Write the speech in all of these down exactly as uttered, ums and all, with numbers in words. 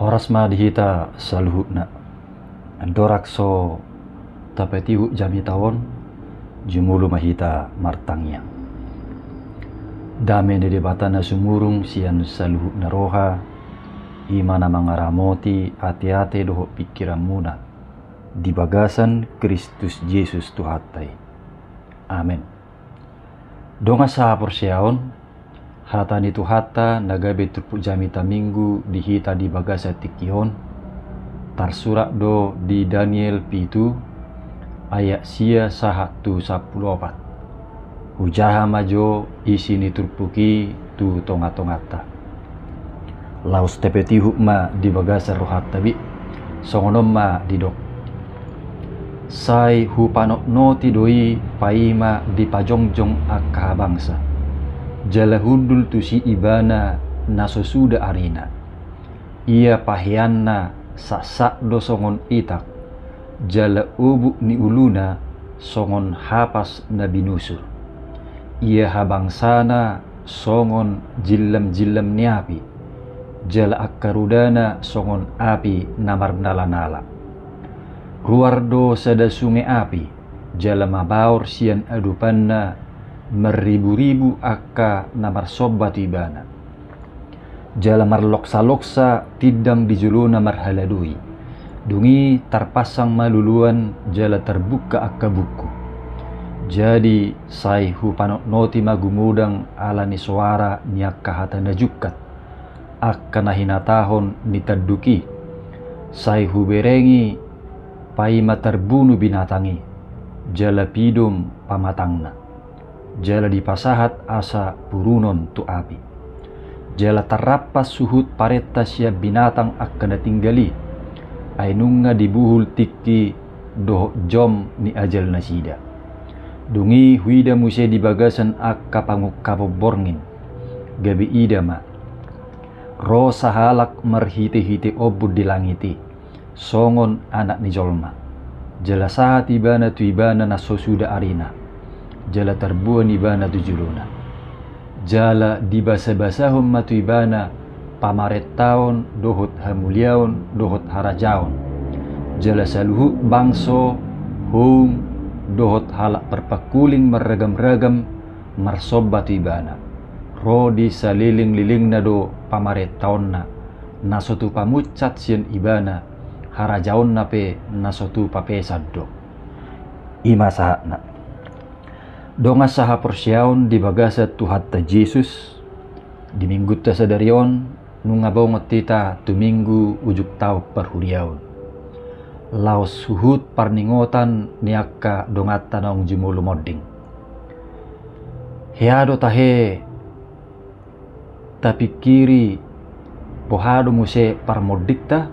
Horas ma di hita saluhutna. Andorang so tapatihuk jamita on, jumolo ma hita martangiang. Dame ni Debata na sumurung sian saluhutna roha, i ma na mangaramoti ateate dohot pingkiranmuna di bagasan Kristus Jesus Tuhanta i. Amen. Dongan sahaporseaon, hata ni Tuhanta na gabe turpuk jamita Minggu di hita di bagasan tingki on, tarsurat do di Daniel pitu ayat sia sahat tu sampulu opat. Hujaha ma jo isi ni turpuk i tu tongatonganta. Laos tapatihuk ma di bagasan rohanta be. Songon on ma didok: Sai hupanotnoti do i paima dipajongjong angka habangsa, jala hundul tusi ibana na so suda arina. Ia paheanna saksak do songon itak, jala obuk ni uluna songon hapas na binusur. Ia habangsana songon jillamjillam ni api, jala angka rudana songon api na marnalanala. Ruar do sada sunge api, jala mabaor sian adopanna marriburibu angka na marsomba tu ibana. Jala marloksaloksa tindang di jolona marhaladoi. Dung i tarpansang ma luluan jala tarbungka angka bungku. Jadi sai hupanotnoti ma gumodang ala ni soara ni angka hata na jungkat, angka na hinatahon ni tanduk i. Sai huberengi paima tarbunu binatang i, jala pidom pamatangna, jala dipasahat asa purunon tu api. Jala tarrampas suhut parenta sian binatang angka na tinggal i, ai nunga dibuhul tingki dohot jom ni ajalnasida. Dung i huida muse di bagasan angka pangungkapon borngin, gabe ida ma, ro sahalak marhitehite ombun di langit i, songon Anak ni jolma. Jala sahat ibana tu ibana na so suda arina, jala tarboan ibana tu jolona. Jala dibasabasahon ma tu ibana pamarentaon dohot hamuliaon dohot harajaon. Jala saluhut bangso, houm, dohot halak parpangkuling marragamragam marsomba tu ibana. Ro di salelenglelengna do pamarentaonna, na so tupa munsat sian ibana, harajaonna pe na so tupa pesan do. I ma sahatna. Dongan sahaporseaon di bagasan Tuhanta Jesus, di Minggunta sadari on, nunga bongot hita tu Minggu ujung taon parhuriaon. Laos huhut parningotan ni angka donganta naung jumolo monding. Hea do tahe tapingkiri boha do muse parmondingta,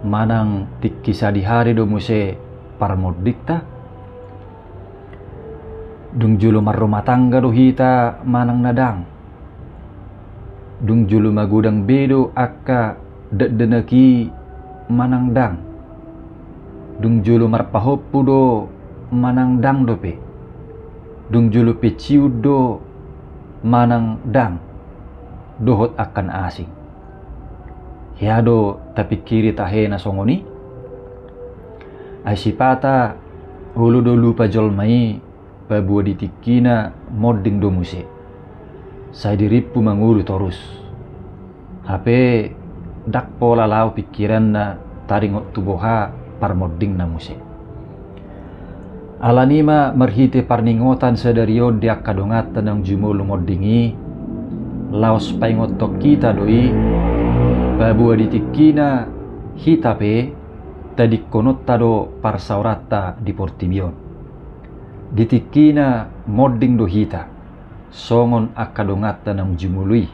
manang tingki sadihari do muse parmondingta. Dung jolo marrumah tangga do hita manang na ndang. Dung jolo magodang be do angka dakdanak i manang ndang. Dung jolo marpahompu do manang ndang dope. Dung jolo pensiun do manang ndang, dohot angka na asing. Hea do tapingkiri tahe na songon i? Ai sipata olo do lupa jolma i, paboa di tingkina monding do muse. Sai dirimpu mangolu torus. Hape ndang pola laho pingkiranna taringot tu boha parmondingna muse. Alani i ma marhite parningotan sadari on di angka donganta naung jumolo monding i, laos paingothon hita do i, paboa di tingkina hita pe tadingkononta do parsaoranta di portibi on. Di tingkina monding do hita, songon angka donganta naung jumolo i.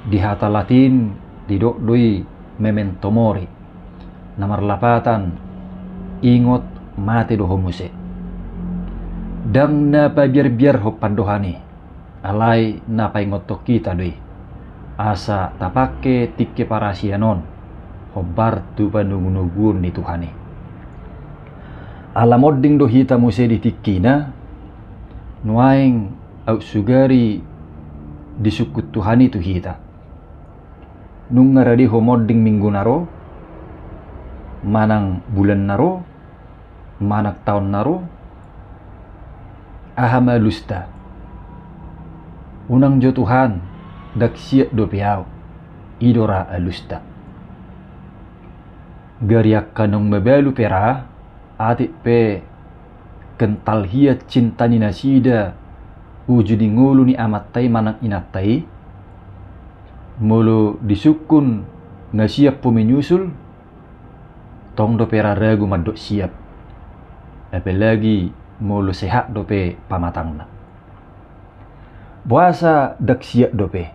Di hata Latin didok do i memento mori, na marlapatan ingot mate do ho muse. Ndang na pabiarbiarhon pandohan i, alai na paingothon hita do i, asa tapangke tingki parasian on hombar tu panogunoguon ni Tuhan i. Ala monding do hita muse di tingkina, nuaeng aut sugari disungkun Tuhan i tu hita. Nunga rade ho monding minggu na ro, manang bulan na ro, manang taon na ro, aha ma alusta? Unang jo Tuhan, ndang siap dope ahu, i do ra alusta. Gari angka naung mabalu pe ra, atik pe kental hian cinta ni nasida uju di ngolu ni amanta i manang inanta i, molo disungkun nga siap ho menyusul, tong dope ra ragu mandok siap. Apalagi molo sehat dope pamatangna. Boasa ndang siap dope?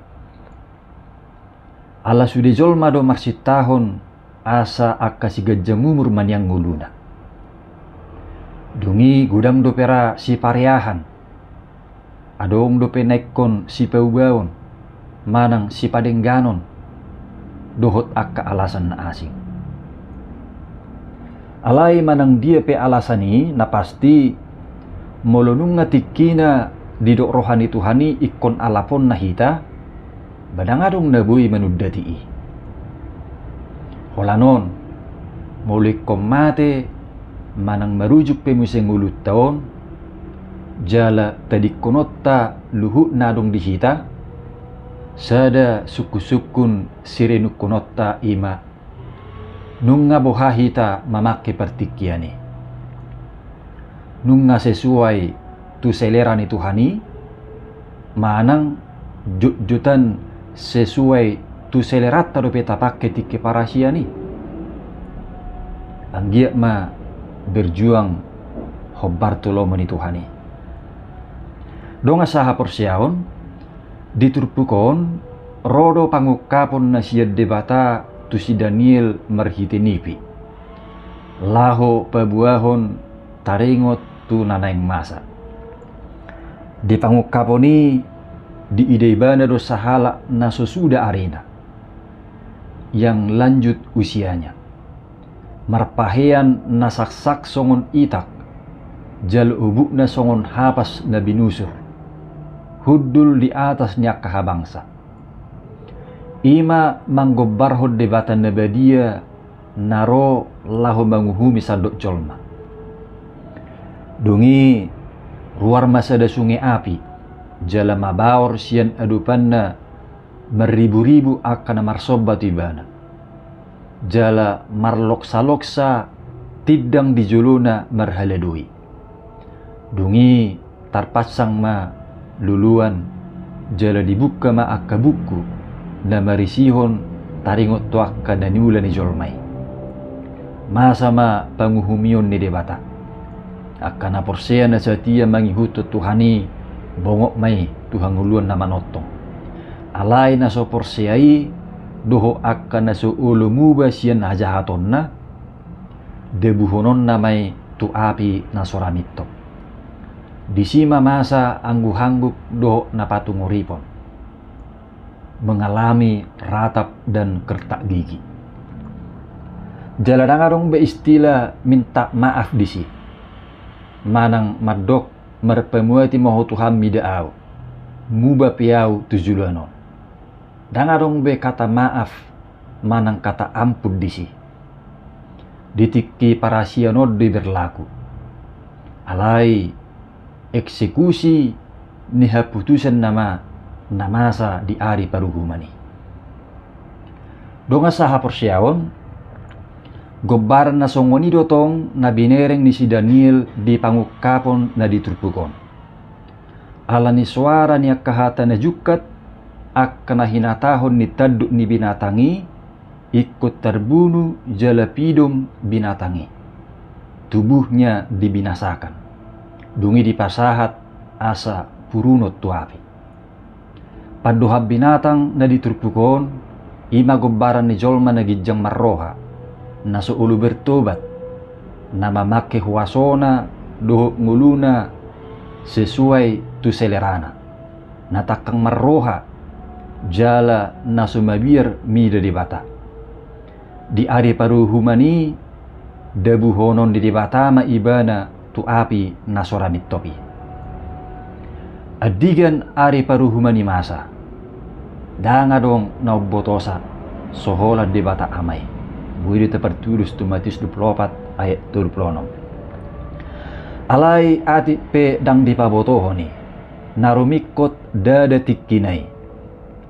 Ala sude jolma do marsintahon asa angka siganjang umur maniang ngoluna. Dung i godang dope ra sipareahan. Adong dope na ingkon sipaubaon, manang sipadengganon, dohot angka alasan na asing. Alai manang dia pe alasan i, na pasti, molo nunga tingkina didok roha ni Tuhan i ingkon alaponna hita, ba ndang adong na boi manundati i. Holan on, molo ingkon mate, manang marujung pe muse ngolunta on, jala tadingkononta luhut na adong di hita, sada sungkun-sungkun sirenungkononta i ma, nunga boha hita mamangke partingkian i? Nunga sesuai tu selera ni Tuhan i, manang jotjotan sesuai tu seleranta dope tapangke tingki parasian i? Anggiat ma berjuang hombar tu lomo ni Tuhan i. Dongan sahaporseaon, di turpuk on, ro do pangungkapon na sian Debata tu si Daniel marhite nipi, laho paboahon taringot tu na naeng masa. Di pangungkapon i diida ibana do sahalak na so suda arina, yang lanjut usianya, marpahean na saksak songon itak, jala ubukna songon hapas na binusur, hundul di atas ni angka habangsa. I ma manggombarhon Debata na badia na ro laho manguhumi sandok jolma. Dung i ruar ma sada sunge api, jala mabaor sian adopanna marriburibu angka na marsomba tu ibana. Jala marloksaloksa tindang di jolona marhala doi. Dung i tarpansang ma loloan, jala dibuka ma angka buku na marisihon taringot tu angka na niula ni jolma i. Masa ma panguhumion ni Debata. Angka na porsea na satia mangihuthon Tuhan i, bongot ma i tu hangoluan na manongtong. Alai na so porsea i, dohot angka na so olo muba sian hajahatonna, dabuhononna ma i tu api na so ra mintop. Disi ma masa angguk-angguk dohot na patungoripon, mengalami ratap dan kertak gigi. Jala ndang adong be istilah minta maaf disi, manang mandok marpamuati ma ho Tuhan mida ahu, muba pe ahu tu joloan on. Ndang adong be kata maaf manang kata ampun disi. Di tingki parasian on do i berlaku. Alai eksekusi ni haputusan nama na masa di ari paruhuman i. Dongan sahaporseaon, gombaran na songon i do tong na binereng ni si Daniel di pangungkapon na di turpuk on. Ala ni soara ni angka hata na jungkat, angka na hinatahon ni tanduk ni binatang i, ingkon tarbunu jala pidom binatang i. Tubuhnya dibinasakan. Dung i dipasahat asa purunon tu api. Pandohan binatang na di turpuk on, i ma gombaran ni jolma na ginjang marroha, na so olo bertobat, na mamangke huasona dohot ngoluna sesuai tu selerana, na tangkang marroha, jala na so mabiar mida Debata. Di ari paruhuman i, dabuhonon ni Debata ma ibana tu api na so ra mintop i. Andigan ari paruhuman i masa, ndang adong na umbotosa, so holan Debata Ama i. Boi do tapartudus tu Matius dua pulu opat ayat tolu pulu onom. Alai atik pe ndang dipabotohon i, na rumingkot ndada tingkina i.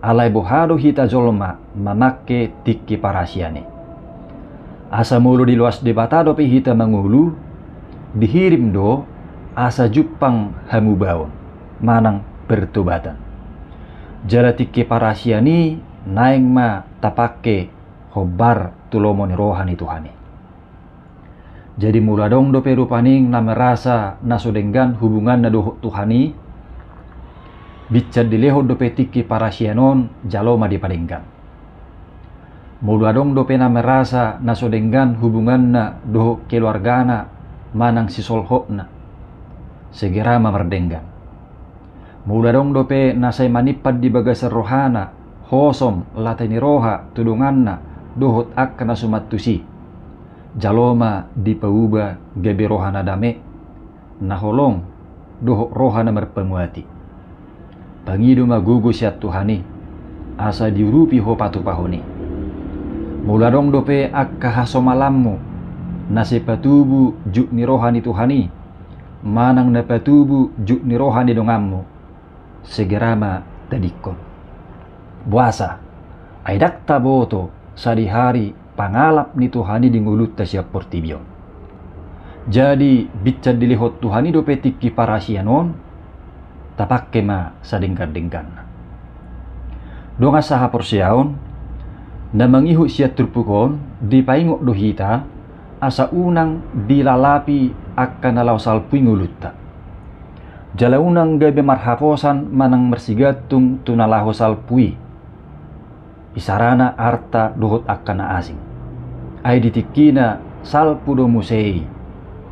Alai boha do hita jolma mamangke tingki parasian i? Asa molo diloas Debata dope hita mangolu, dihirim do asa jumpang hamubaon manang pertobatan. Jala tingki parasian i naeng ma tapangke hombar tu lomo ni roha ni Tuhan i. Jadi molo adong dope rupani na merasa na so denggan hubunganna dohot Tuhan i, binsan dilehon dope tingki parasian on jalo ma dipadenggan. Molo adong dope na merasa na so denggan hubunganna dohot keluargana manang sisolhotna, segera ma mardenggan. Molo adong dope na sai manimpan di bagasan rohana hosom, late ni roha tu donganna dohot angka na suman tusi, jalo ma dipauba gabe roha na dame, na holong dohot roha na marpamuati. Pangido ma gogo sian Tuhan i, asa diurupi ho patupahon i. Molo adong dope angka hasomalanmu na sai patubu jut ni roha ni Tuhan i, manang na patubu jut ni roha ni donganmu, segera ma tadingkon. Boasa? Ai ndang taboto sadihari pangalap ni Tuhan i di ngolunta sian portibi on. Jadi binsan dilehon Tuhan i dope tingki parasian on, tapangke ma sadenggan-dengganna. Dongan sahaporseaon, na mangihut sian turpuk on dipaingot do hita asa unang dilalapi angka na laho salpu i ngolunta. Jala unang gabe marhaposan manang marsigantung tu na laho salpu i, isarana arta dohot angka na asing. Ai di tingkina salpu do muse i,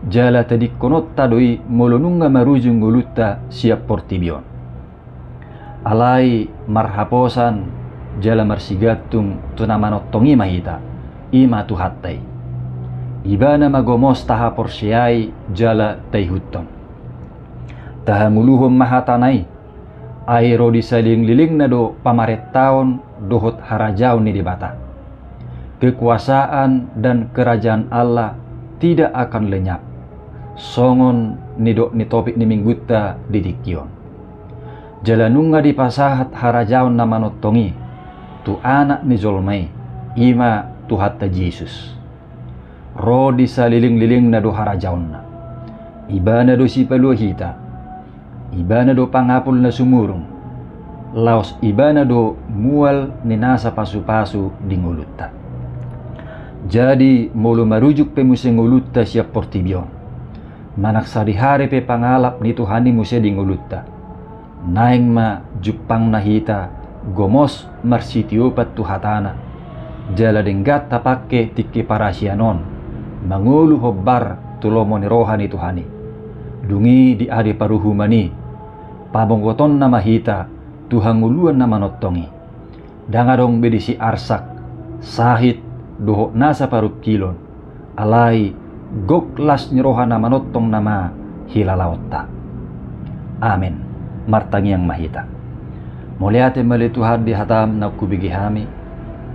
jala tadingkononta do i molo nunga marujung ngolunta sian portibi on. Alai marhaposan jala marsigantung tu na manongtong i ma hita, i ma Tuhanta i. Ibana ma gomos tahaporseai jala taihuthon. Tahangoluhon ma hatana i, ai ro di salelenglelengna do pamarentaon dohot harajaon ni Debata. Kekuasaan dan kerajaan Allah tidak akan lenyap, songon nidok ni topik ni minggunta di tingki on. Jala nunga dipasahat harajaon na manongtong i tu Anak ni jolma i, i ma Tuhanta Jesus. Ro di salelenglelengna do harajaonna. Ibana do sipalua hita. Ibana do pangapul na sumurung. Laos Ibana do mual ni nasa pasupasu di ngolunta. Jadi molo marujung pe muse ngolunta sian portibi on, manang sadihari pe pangalap ni Tuhan i muse di ngolunta, naeng ma jumpangna hita gomos marsitiopan tu hatana, jala denggan tapangke tingki parasian on mangolu hombar tu lomo ni roha ni Tuhan i. Dung i di ari paruhuman i, pamongotonna ma hita tu hangoluan na manongtong i. Ndang adong be disi arsak, sahit, dohot nasa parungkilon, alai gok las ni roha na manongtong nama hilalaonta. Amen. Martangiang ma hita. Mauliate ma ale Tuhan di hatam na hubege hami,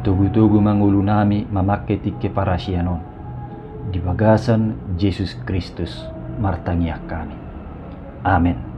togutogu ma ngolunami mamangke tingki parasian on. Di bagasan Jesus Kristus martangiang hami. Amen.